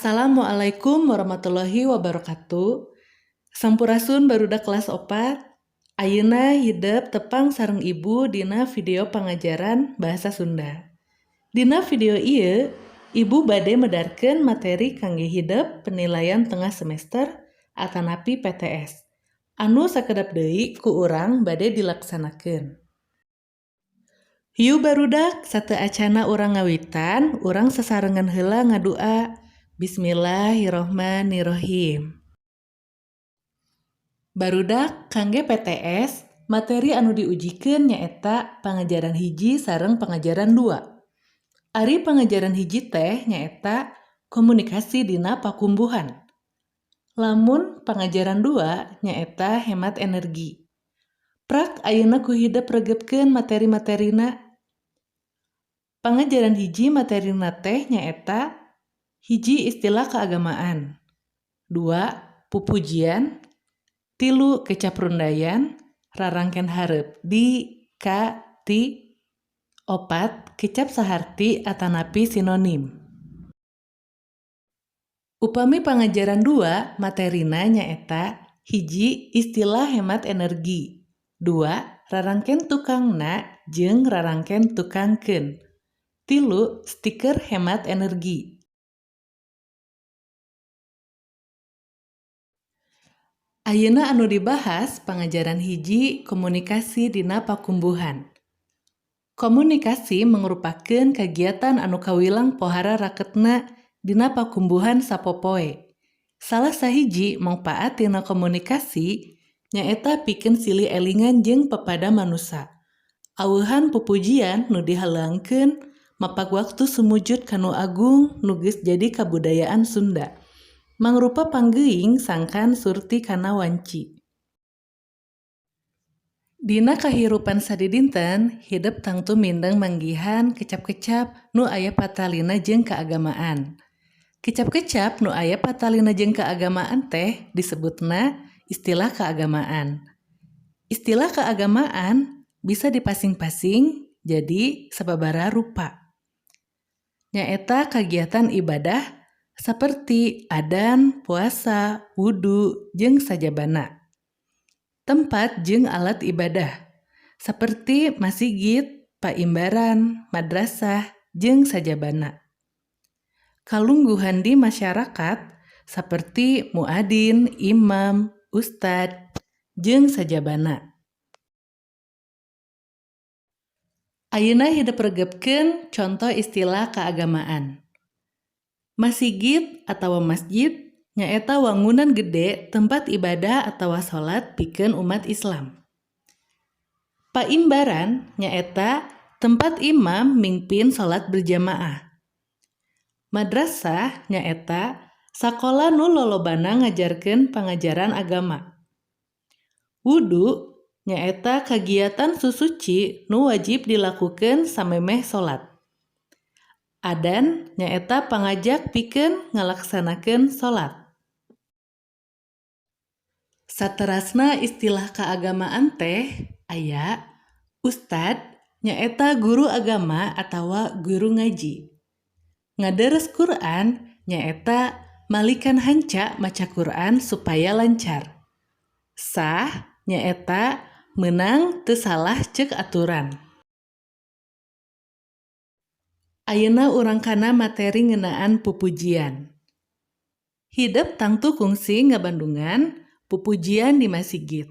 Assalamualaikum warahmatullahi wabarakatuh. Sampurasun barudak kelas 4. Ayeuna hidep tepang sareng ibu dina video pangajaran bahasa Sunda. Dina video ieu, ibu bade medarkeun materi kangge hidep penilaian tengah semester atanapi PTS. Anu sakedap deui ku urang bade dilaksanakeun. Hiu barudak, sateuacana urang ngawitan, urang sasarengan heula ngadua. Bismillahirrohmanirrohim. Barudak, kangge PTS, materi anu diujikeun nyaeta pangajaran 1 sareng pangajaran 2. Ari pangajaran 1 teh nyaeta komunikasi dina pakumbuhan. Lamun pangajaran 2 nyaeta hemat energi. Prak ayeuna ku hidep regepkeun materi-materina. Pangajaran 1 materina teh nyaeta 1 istilah keagamaan, 2 pupujian, 3 kecap rundayan, rarangken hareup di, ka, ti, 4 kecap saharti atanapi sinonim. Upami pangajaran 2 materina nyaeta 1 istilah hemat energi, 2 rarangken tukangna jeung rarangken tukangkeun, 3 stiker hemat energi. Ayeuna anu dibahas pangajaran 1 komunikasi dina pakumbuhan. Komunikasi mangrupakeun kagiatan anu kawilang pohara raketna dina pakumbuhan sapopoe. Salah sahiji mangpaat tina komunikasi nyaeta pikeun silih elingan jeung pepada manusa. Aweuhan pupujian nu dihaleangkeun mapak waktu sumujud ka nu agung nu geus jadi kabudayaan Sunda. Mangrupa panggeuing sangkan surti kana wanci. Dina kahirupan sadidinten, hidep tangtu mindeng manggihan kecap-kecap nu aya patalina jeung keagamaan. Kecap-kecap nu aya patalina jeung keagamaan teh disebutna istilah keagamaan. Istilah keagamaan bisa dipasing-pasing jadi sababaraha rupa. Nyaeta kagiatan ibadah seperti adan, puasa, wudu, jeung sajabana. Tempat jeung alat ibadah seperti masjid, paimbaran, madrasah, jeung sajabana. Kalungguhan di masyarakat seperti muadin, imam, ustad, jeung sajabana. Ayeuna hidep regepkeun contoh istilah keagamaan. Masigit atawa masjid nyaeta wangunan gede tempat ibadah atawa salat pikeun umat Islam. Paimbaran nyaeta tempat imam mingpin salat berjamaah. Madrasah nyaeta sakola nu lolobana ngajarkeun pangajaran agama. Wudu nyaeta kagiatan susuci nu wajib dilakukeun samemeh salat. Adan nyaeta pangajak pikeun ngalaksanakeun salat. Saterasna istilah keagamaan teh aya ustad nyaeta guru agama atawa guru ngaji. Ngaderes Quran nyaeta malikan hanca maca Quran supaya lancar. Sah nyaeta meunang teu salah ceuk aturan. Ayeuna urang kana materi ngeunaan pupujian. Hidep tangtu kungsi ngabandungan pupujian di masigit.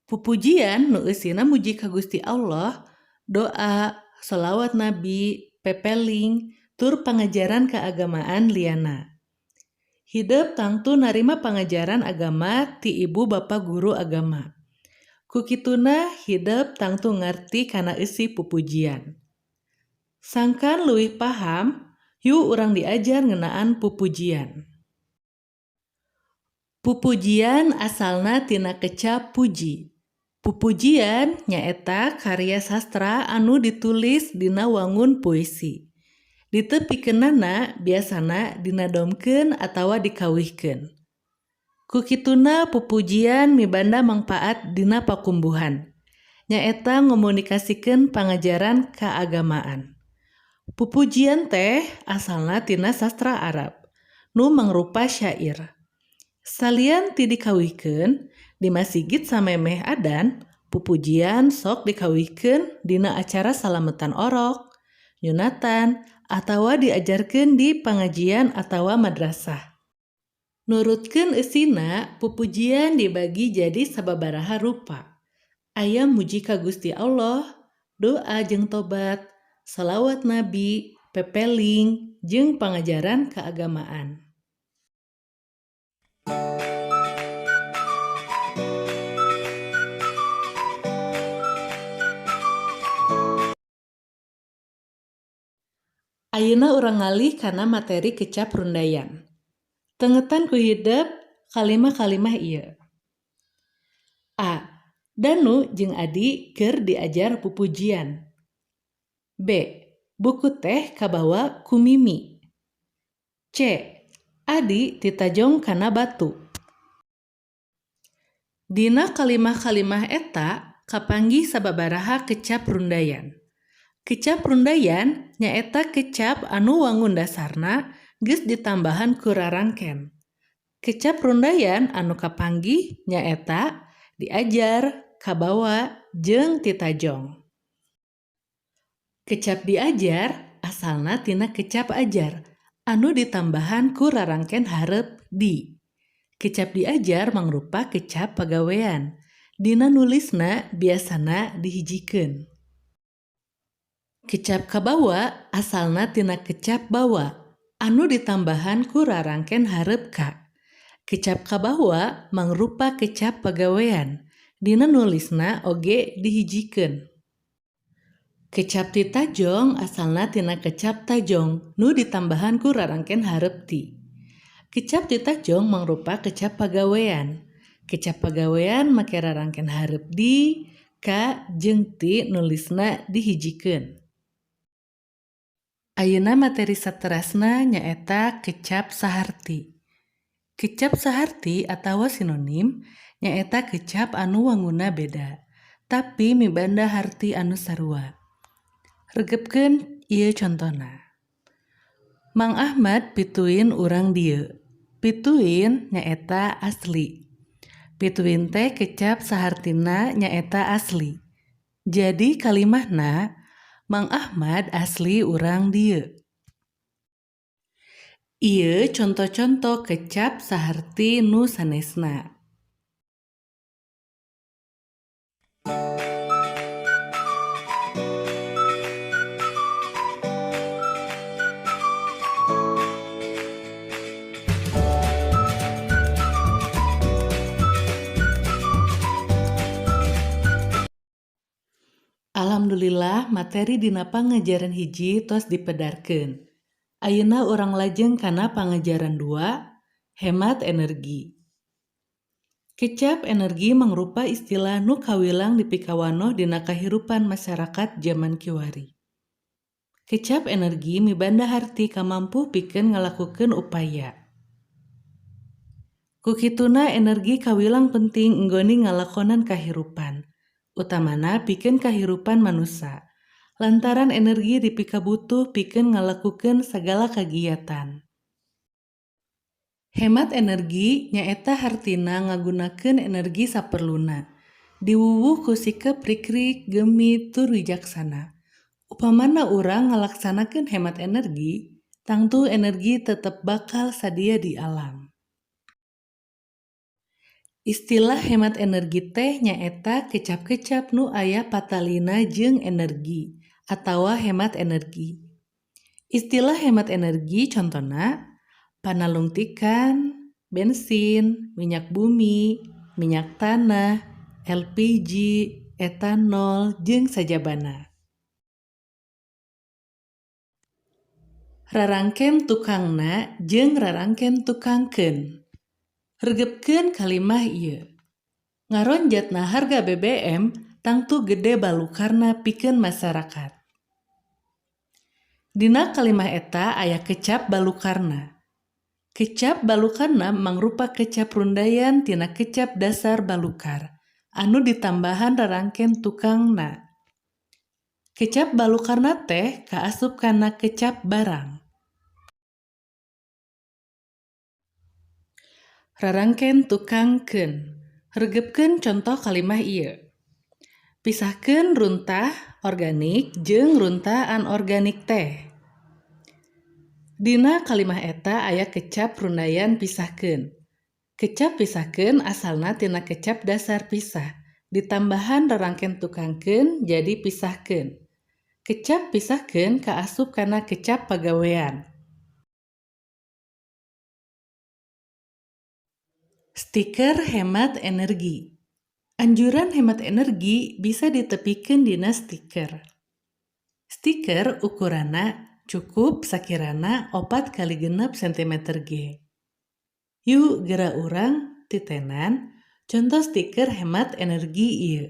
Pupujian nu eusina muji ka Gusti Allah, doa, sholawat nabi, pepeling, tur pangajaran keagamaan liana. Hidep tangtu narima pangajaran agama ti ibu bapa guru agama. Ku kituna hidep tangtu ngarti kana eusi pupujian. Sangkan leuwih paham, yuk urang diajar ngeunaan pupujian. Pupujian asalna tina kecap puji. Pupujian nyaeta karya sastra anu ditulis dina wangun puisi. Ditepikeunana biasana dinadomkeun atawa dikawihkeun. Ku kituna pupujian mibanda mangpaat dina pakumbuhan. Nyaeta ngomunikasikeun pangajaran keagamaan. Pupujian teh asalna tina sastra Arab. nu mangrupa syair. Salian ti dikawihkeun di masigit samemeh adan, pupujian sok dikawihkeun dina acara salametan orok, nyunatan, atawa diajarkeun di pangajian atawa madrasah. Nurutkeun eusina, pupujian dibagi jadi sababaraha rupa. Aya muji ka Gusti Allah, doa jeung tobat, shalawat nabi, pepeling, jeung pangajaran keagamaan. Ayeuna urang ngalih kana materi kecap rundayan. Tengetan ku hidep kalimah-kalimah ieu. A. Danu jeung Adi keur diajar pupujian. B. Buku teh kabawa ku Mimi. C. Adi titajong kana batu. Dina kalimah-kalimah eta kapanggih sababaraha kecap rundayan. Kecap rundayan nyaeta kecap anu wangun dasarna geus ditambahan ku rarangken. Kecap rundayan anu kapanggih nyaeta diajar, kabawa, jeung titajong. Kecap diajar asalna tina kecap ajar anu ditambahan ku rarangken hareup di. Kecap diajar mangrupa kecap pagawean. Dina nulisna biasana dihijikeun. Kecap kabawa asalna tina kecap bawa anu ditambahan ku rarangken hareup ka. Kecap kabawa mangrupa kecap pagawean. Dina nulisna oge dihijikeun. Kecap titajong asalna tina kecap tajong nu ditambahan ku rarangken hareup ti. Kecap titajong mangrupa kecap pagawean. Kecap pagawean make rarangken hareup di, ka, jeung ti nulisna dihijikeun. Ayeuna materi saterasna nyaeta kecap saharti. Kecap saharti atawa sinonim nyaeta kecap anu wangunna beda, tapi mibanda harti anu sarua. Regepkeun ieu contona. Mang Ahmad pituin urang dieu. Pituin nyaeta asli. Pituin teh kecap sahartina nyaeta asli. Jadi kalimahna Mang Ahmad asli urang dieu. Ieu conto-conto kecap saharti nu sanesna. Alhamdulillah materi dina pangajaran hiji tos dipedarkeun. Ayeuna urang lajeng kana pangajaran 2, hemat energi. Kecap energi mangrupa istilah nu kawilang dipikawanoh dina kahirupan masyarakat jaman kiwari. Kecap energi mibanda harti kamampu pikeun ngalakukeun upaya. Ku kituna energi kawilang penting enggoni ngalakonan kahirupan, utamana pikeun kahirupan manusa. Lantaran energi dipikabutuh pikeun ngalakukeun sagala kagiatan. Hemat energi nyaeta hartina ngagunakeun energi saperluna. Diwuwuh ku sikep rikrik, gemi, tur wijaksana. Upamana urang ngalaksanakeun hemat energi, tangtu energi tetep bakal sadia di alam. Istilah hemat energi teh nyaeta kecap-kecap nu aya patalina jeung energi atawa hemat energi. Istilah hemat energi contona panalungtikan, bensin, minyak bumi, minyak tanah, LPG, etanol, jeung sajabana. Rarangken tukangna jeung rarangken tukangkeun. Regepkeun kalimah ieu. Ngaronjatna harga BBM tangtu gede balukarna pikeun masyarakat. Dina kalimah eta aya kecap balukarna. Kecap balukarna mangrupa kecap rundayan tina kecap dasar balukar anu ditambahan rarangken tukangna. Kecap balukarna teh kaasup kana kecap barang. Rarangken tukangkeun. Regepkeun contoh kalimah ieu. Pisahkeun runtah organik jeung runtah anorganik teh. Dina kalimah eta aya kecap rundayan pisahkeun. Kecap pisahkeun asalna tina kecap dasar pisah, ditambahan rarangken tukangkeun jadi pisahkeun. Kecap pisahkeun kaasup kana kecap pagawean. Stiker hemat energi. Anjuran hemat energi bisa ditepikeun dina stiker. Stiker ukuranna cukup sakirana 4 x 6 cm ge. Yuk, gera urang titenan conto stiker hemat energi ieu.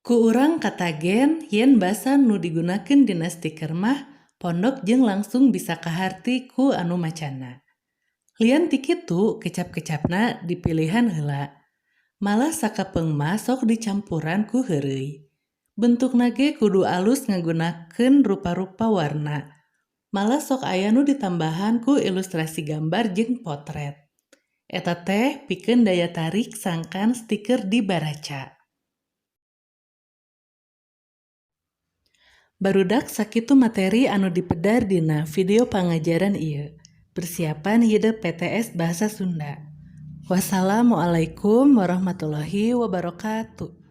Ku urang katagen yen basa nu digunakeun dina stiker mah pondok jeung langsung bisa kaharti ku anu macana. Lian ti kitu, kecap-kecapna dipilihan heula. Malah sakapeung mah sok dicampuran ku heureuy. Bentukna ge kudu alus ngagunakeun rupa-rupa warna. Malah sok aya nu ditambahan ku ilustrasi gambar jeung potret. Eta teh pikeun daya tarik sangkan stiker dibaraca. Barudak, sakitu materi anu dipedar dina video pangajaran ieu. Persiapan hidep PTS Bahasa Sunda. Wassalamualaikum warahmatullahi wabarakatuh.